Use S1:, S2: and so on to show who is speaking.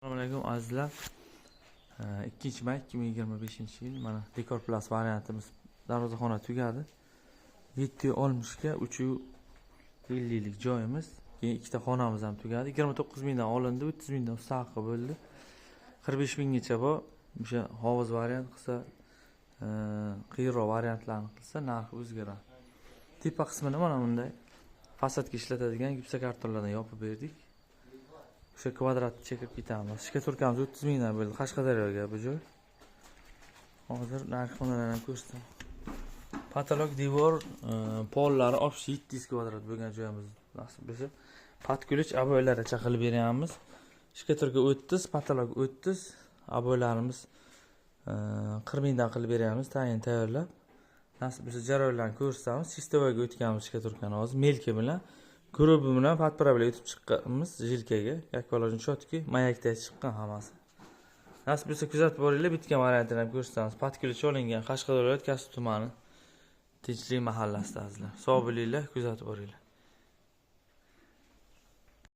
S1: Assalomu alaykum, azizlar. 2 may 2025 yil, mana Dekor Plus variantimiz, darvozaxona tugadi. 760 ga 350 lik joyimiz. Keyin ikkita xonamiz ham tugadi. 29 mingdan olindi, 30 mingdan usta haqi bo'ldi. 45 minggacha bor. O'sha hovuz variant qilsa, qiyinroq variantlarni qilsa, narxi o'zgaradi. Tepa qismini mana bunday fasadga ishlatadigan gipsokartonlardan yopib berdik. O'sha kvadratni chekib ketamiz. Штукатурка miz 30 mingdan bo'ldi. Qashqadaryoga bu joy. Hozir narx xonalarni ham ko'rsataman. Потолок, devor, pollari 6700 kvadrat bo'lgan joyimiz, nasib bo'lsa. Под ключ обой largacha qilib beryapmiz. Штукатурка 30, потолок 30, обой larimiz 40 mingdan qilib beryapmiz, tayin tayyorlab. Nasib bo'lsa, jarayonlarni ko'rsatamiz. Чистовой ga o'tganmiz штукатурка ni hozir мелкий bilan. Грубый bilan подправка o'tib chiqqanmiz жилка ga. Как положено, чётко mayakda chiqqan hammasi. Nasib bo'lsa, kuzatib boringlar, bitgan variantini ham ko'rsatamiz. Под ключ olingan, Qashqadaryo viloyati, Kasbi tumani, Tinchlik mahallasida, azizlar. Sog' bo'linglar, kuzatib boringlar.